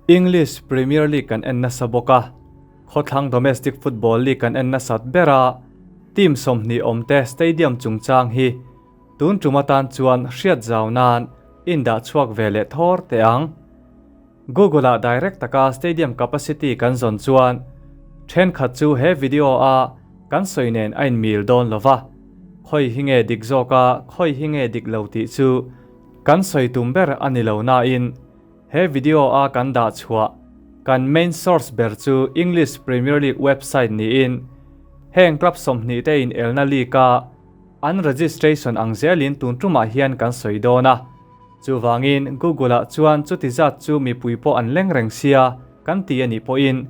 English Premier League kan en nasa bawk a, khawthlang domestic football league kan en nasat ber a, team 20 awmte stadium chungchang hi tun tum atan chuan hriat zau nan in dah chhuak ve leh thawr teh ang. Google ah direct taka stadium capacity kan zawn chuan thenkhat chu he video a kan sawi nen a inmil dawn lova, khawi hi nge dik zawk a, khawi hi nge dik lo tih chu kan sawi tum ber a ni lo nain he video a kan dah chhuah kan main source ber chu English Premier League website niin heng club 20 te in elna league a an registration ang zelin tun tumah hian kan sawi dawn a. Chuvangin Google ah chuan chuti zat chu mipui pawh an leng reng sia kan ti a nih pawhin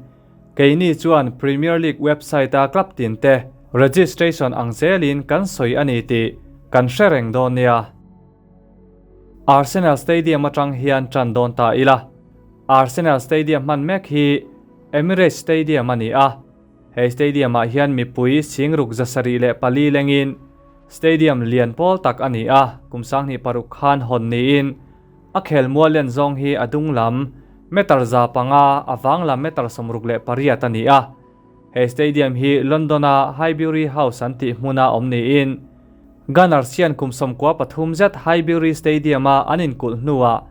keini chuan Premier League website a club tin te registration ang zelin kan sawi a ni tih kan hre reng dawn nia. Arsenal Stadium atang hian tan dawn ta ila. Arsenal Stadium hman mek hi Emirates Stadium a ni a. He stadium ah hian mipui 674 lengin stadium lian pawl tak a ni a, kum 26 khan hawn niin a khel mual len zawng hi a dung lam meter 500 awang lam meter 68 a ni a. He stadium hi London a Highbury House an tih hmuna awm niin Gunners hian kum 93 zet Highbury Stadium a an inkulh hnuah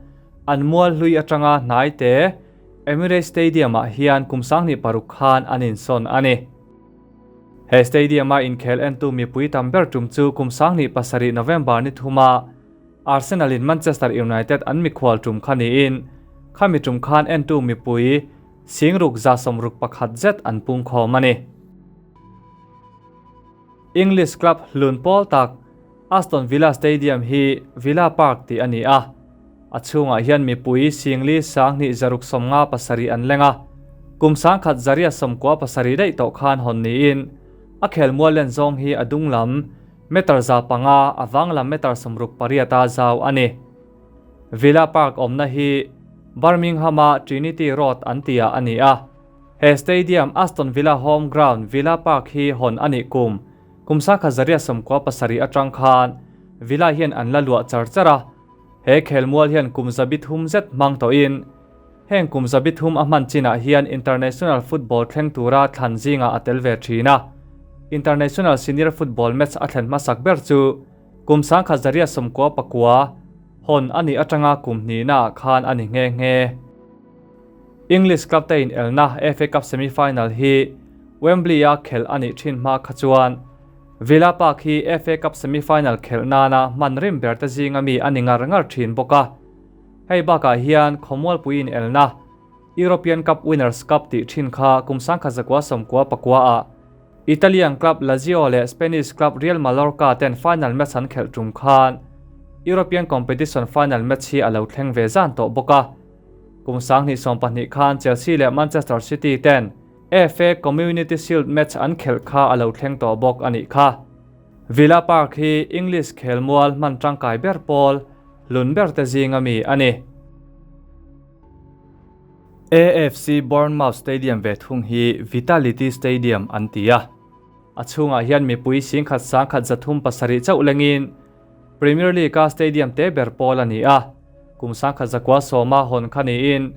an mual hlui atanga hnai te Emirates Stadium ah hian kum 26 khan an insawn a ni. He stadium a inkhel entu mipui tam ber tum chu kum 27 November ni thuma Arsenal in Manchester United an mikhual tum kha niin khami tum khan entu mipui 661 zet an pung khawm a ni. English club hlun pawl tak Aston Villa Stadium hi Villa Park tih a ni a. A chhungah hian mipui 5,257 an leng a. Kum 1997 daih tawh khan hawn niin a khel mual len zawng hi a dung lam meter 500 awang lam meter 68 a zau a ni. Villa Park awmna hi Birmingham a Trinity Road an tia a ni a. He stadium Aston Villa home ground Villa Park hi hawn a nih kum kum 1997 atang khan Villa hian an la luah char char a. He khel mual hian kum 300 zet hmang tawhin heng kum 300 a hman chinah hian international football thleng tura thlan zinga a tel ve thin a. International senior football match a thlen hmasak ber chu kum 1999 hawn ani atanga kum hnih na khan ani nge nge. English club te in elna FA Cup semi-final hi Wembley a khel ani thin hma kha chuan Villa Park hi FA Cup semi-final khel nana man rim ber te zinga mi ani ngar ngar thin bawk a. Hei bakah hian khawmual pui in elna European Cup Winners' Cup tih thin kha kum 1999 a Italian club Lazio leh Spanish club Real Mallorca ten final match an khelh tum khan European competition final match hi a lo thleng ve zan tawh bawk a. Kum 2022 khan Chelsea leh Manchester City ten FA Community Shield match an khelh kha a lo thleng tawh bawk a nih kha. Villa Park hi English khel mual hman tangkai ber pawl hlun ber te zinga mi a ni. AFC Bournemouth Stadium ve thung hi Vitality Stadium an ti a. A chhungah hian mipui 1,137 chauh lengin Premier League a stadium te ber pawl a ni a. Kum 1910 hawn kha niin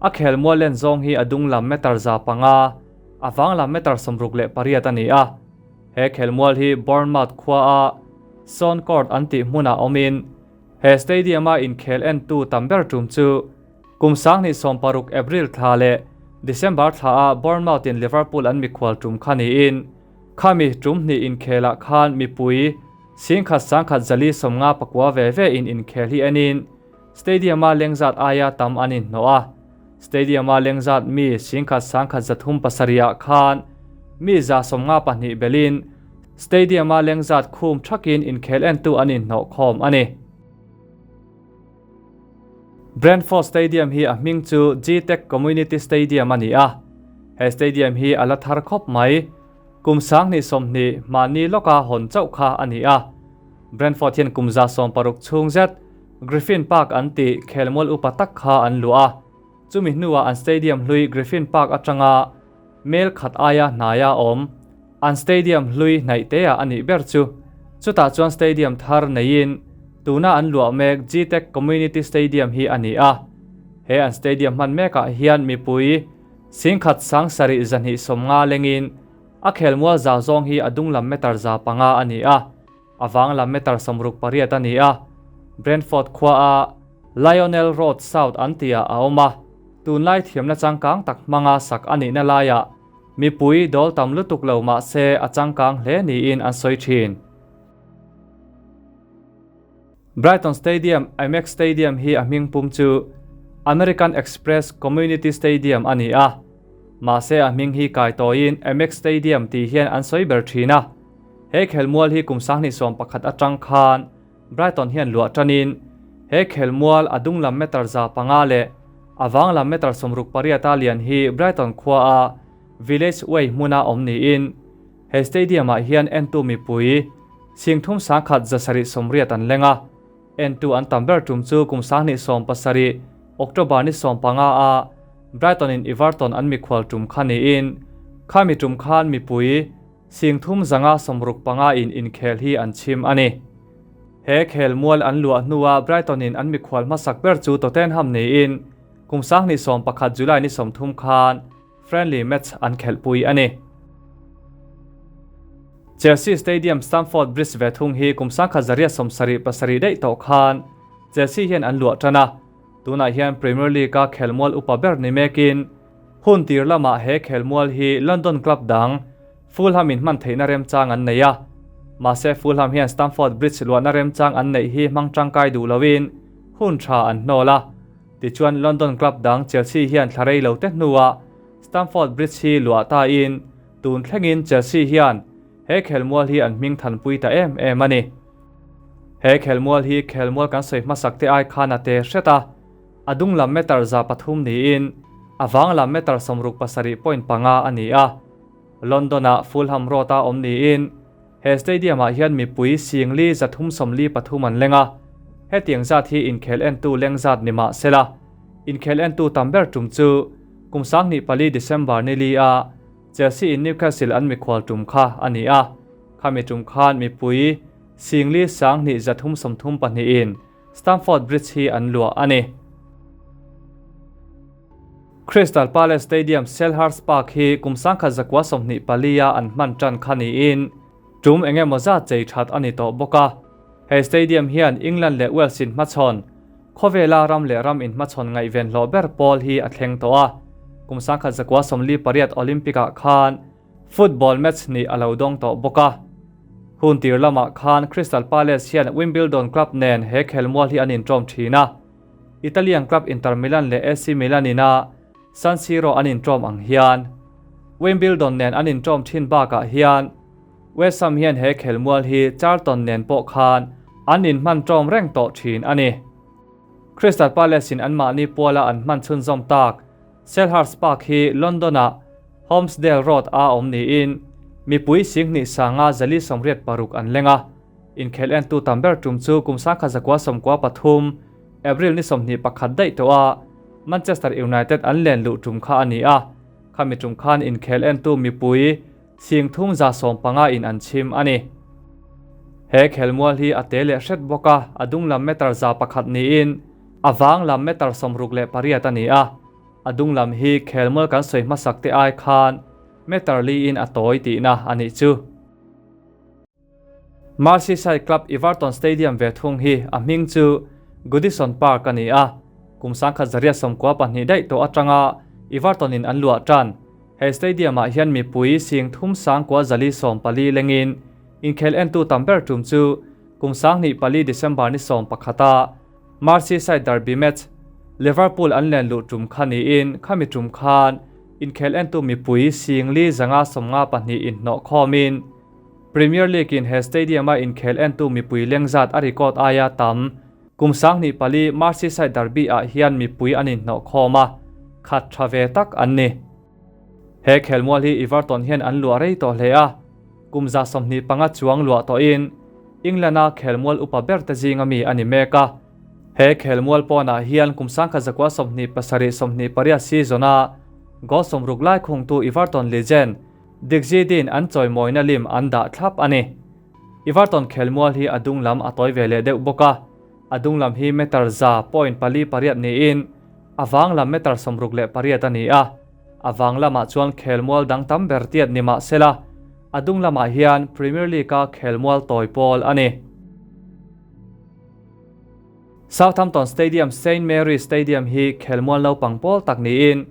a khel mual len zawng hi a dung lam meter 500 awang lam meter 68 a ni a. He khel mual hi Bournemouth khua a Son Court an tih hmunah awmin he stadium a inkhel en tu tam ber tum chu kum 2026 April thla leh December thla a Bournemouth in Liverpool an mikhual tum kha niin khami tum hnih inkhela khan mipui 1,159 ve ve in inkhel hi enin stadium a lengzat aia tam an in hnaw a. Stadium a lengzat mi 1,137 khan mi 152 belin stadium a lengzat khum thakin inkhel en tu an in hnaw khawm ani. Brentford Stadium hi a hming chu Gtech Community Stadium ani a. He stadium hi a la thar khawp mai. Kum 2020 mahni loka hawn chauh kha ani a. Brentford hian kum 16 chhung zet Griffin Park an ti khelmual upa tak kha an lu a. Chumi hnuah an stadium hlui Griffin Park atanga mel khat aia hnaia awm. An stadium hlui hnaih te ah anih ber chu. Chutah chuan stadium thar neiin tuna an luah mek Gtech Community Stadium hi ani a. He an stadium hman mekah hian mipui 10,000 750 lengin a khelmual zau zawng hi a dung lam meter 500 a ni a, a vang lam meter 68 a ni a. Brentford khua a Lionel Road South an tihah a awm a, tunlai thiamna changkang tak hmanga sak a nihna laiah mipui dawl tam lutuk lo mah se a changkang hle niin an sawi thin. Brighton Stadium, Amex Stadium hi a hming pum chu American Express Community Stadium a ni a. Mahse a hming hi kai tawiin Amex Stadium tih hian an sawi ber thin a. He khelmual hi kum 2011 atang khan Brighton hian luah tanin he khelmual a dung lam meter 500 leh a vang lam meter 68 a lian hi Brighton khua a Village Way hmuna awm niin he stadium ah hian entu mipui 31,780 an leng a. Entu an tam ber tum chu kum 2017 October ni 15 a Brighton in Everton an mikhual tum kha niin khami tum khan mipui 3,065 in inkhel hi an chhim a ni. He khelmual an luah hnua Brighton in an mikhual hmasak ber chu Tottenham niin kum 2011 July ni 30 khan friendly match an khelhpui a ni. Chelsea Stadium Stamford Bridge ve thung hi kum 1977 daih tawh khan Chelsea hian an luah tan a. Tunah hian Premier League a khelmual upa ber ni mekin hun tir lamah he khelmual hi London club dang Fulham in hman theihna remchang an nei a. Mahse Fulham hian Stamford Bridge luahna remchang an neih hi hmang tangkai duh loin hun tha an hnawl a. Tichuan London club dang Chelsea hian thla rei lo te hnuah Stamford Bridge hi luah ta in tun thlengin Chelsea hian he khelmual hi an hming thanpui ta em em a ni. He khelmual hi khelmual kan sawi hmasak te ai khan a te hret a, a dung lam meter 300 niin a vang lam meter 67.5 a ni a. London ah Fulham Road a awm niin he stadium ah hian mipui 4,373 an leng a. Hetiang zat hi inkhel entu leng zat ni mah sela. Inkhel entu tam ber tum chu kum 2004 December ni li a Chelsea in Newcastle an mikhual tum kha a ni a. Khami tum khan mipui 4,2,332 in Stamford Bridge hi an luah a ni. Crystal Palace Stadium Selhurst Park hi kum 1924 a an hman tan kha niin tum engemaw zat chei that a ni tawh bawk a. He stadium hian England leh Wales in hmachhawn khawvela ram leh ram in hmachhawn ngaihven hlawh ber pawl hi a thleng tawh a. Kum 1948 Olympic ah khan football match ni a lo dawng tawh bawk a. Hun tir lamah khan Crystal Palace hian Wimbledon club nen he khelmual hi an intawm thin a. Italian club Inter Milan leh AC Milan ina San Siro an intawm ang hian Wimbledon nen an intawm thin bakah hian West Ham hian he khelmual hi Charlton nen pawh khan an inhman tawm reng tawh thin a ni. Crystal Palace in an mahni puala an hman chhunzawm tak Selhurst Park hi London ah Holmesdale Road a awm niin mipui 2,586 an leng a. Inkhel entu tam ber tum chu kum 1993 April ni 21 daih tawh a Manchester United an len luh tum kha a ni a. Khami tum khan inkhel entu mipui 3,150 in an chhim a ni. He khelmual hi a te leh hret bawk a, a dung lam meter 100 niin a vang lam meter 68 a ni a. A dung lam hi khelmual kan sawi hmasak te ai khan meter li in a tawi tihna a nih chu. Merseyside club Everton Stadium ve thung hi a hming chu Goodison Park a ni a. Kum 1992 daih tawh atanga Everton in an luah tan. He stadium ah hian mipui 3,914 lengin inkhel entu tam ber tum chu kum 2004 December ni 11 a Merseyside derby match Liverpool an len luh tum kha niin khami tum khan inkhel entu mipui 4,552 in hnawh khawmin Premier League in he stadium a inkhel entu mipui lengzat a record aia tam kum 2004 Merseyside derby ah hian mipui an inhnawh khawm a, khat tha ve tak an ni. He khelmual hi Everton hian an luah rei tawh hle a, kum 25 chuang luah tawhin England a khelmual upa ber te zinga mi a ni mek a. He khelmual pawnah hian kum 1927-28 season a goal 60 lai khungtu Everton legend Dixie Dean an chawimawina lim an dah thlap a ni. Everton khelmual hi a dung lam a tawi ve leh deuh bawk a, a dung lam hi meter 100.48 niin A vang lam meter 68 a ni a, a vang lamah chuan khelmual dang tam ber tiat ni mah sela, a dung lamah hian Premier League-a khelmual tawi pawl a ni. Southampton Stadium Saint Mary's Stadium hi khelmual naupang pawl tak niin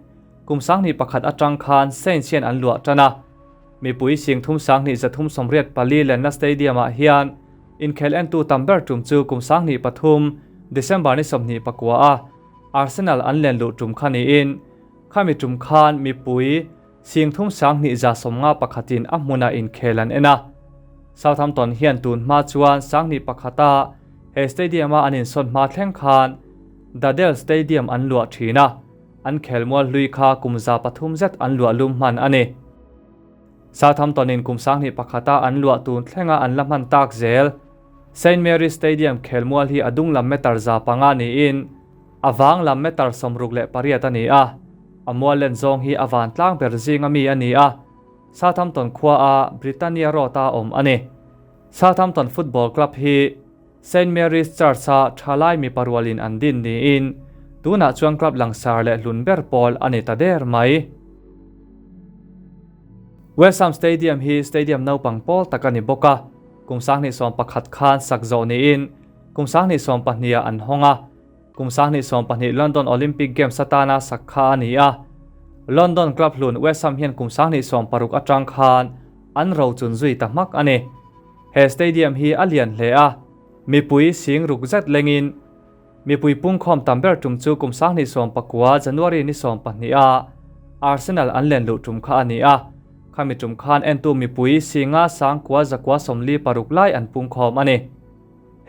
kum 2001 atang khan Saints hian an luah tan a. Mipui 33,384 lenna stadium-ah hian inkhel entu tam ber tum chu kum 2003 December ni 29 a Arsenal an len luh tum kha niin khami tum khan mipui 32,151 in a hmunah inkhel an en a. Southampton hian tun hma chuan 2001 a he stadium-a an insawn hma thleng khan The Dell Stadium an luah thin a, an khelmual hlui kha kum 300 zet an luah lum hman a ni. Southampton-in kum 2001 a an luah tun thlenga an la hman tak zel. Saint Mary's Stadium khelmual hi a dung lam meter 500 niin a vang lam meter 68 a ni a, a mual len zawng hi a van tlang ber zinga mi a ni a, Southampton khua a Britannia Road-a awm a ni. Southampton Football Club hi Saint Mary's Church-a thalai mi parualin an din niin tunah chuan club langsar leh hlun ber pawl a ni ta der mai. West Ham Stadium hi stadium naupang pawl tak a ni bawk a, kum 2011 khan sak zawh niin kum 2020 ah an hawng a, kum 2020 London Olympic Games atana sak kha a ni a. London club hlun West Ham hian kum 2016 atang khan an ro chun zui ta hmak a ni. He stadium hi a lian hle a, mipui 60,000 zet lengin mipui pungkhawm tam ber tum chu kum 2019 January ni 12 a Arsenal an len luh tum kha a ni a, khami tum khan entu mipui 5,946 lai an pungkhawm a ni.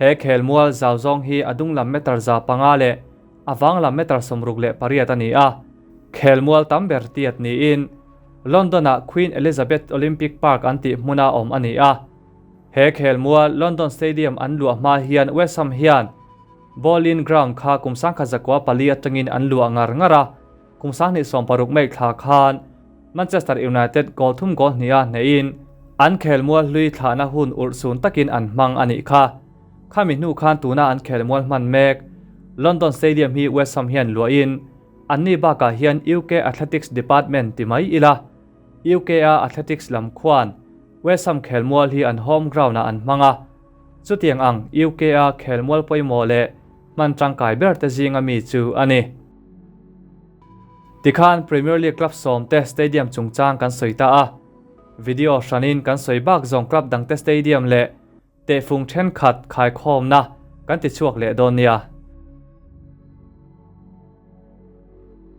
He khelmual zau zawng hi a dung lam meter 500 leh a vang lam meter 68 a ni a, khelmual tam ber tiat niin London-a Queen Elizabeth Olympic Park an tih hmuna awm a ni a. He khelmual London Stadium an luah hma hian West Ham hian Boleyn Ground kha kum 1904 atangin an luah ngar ngar a, kum 2016 May thla khan Manchester United goal thum goal hnih a hneihin an khelmual hlui thlahna hun urhsun takin an hmang a nih kha. Khami hnu khan tuna an khelmual hman mek London Stadium hi West Ham hian luahin anni bakah hian UK Athletics Department ti mai ila. UK a Athletics lam khuan West Ham khelmual hi an home ground ah an hmang a. Chutiang ang UK a khelmual pawimawh leh hman tangkai ber te zinga mi chu a ni. Tikhan Premier League club sawm te stadium chungchang kan sawi ta a. Video hranin kan sawi bak zawng club dang te stadium leh tehfung thenkhat khaikhawmna kan ti chhuak leh dawn nia.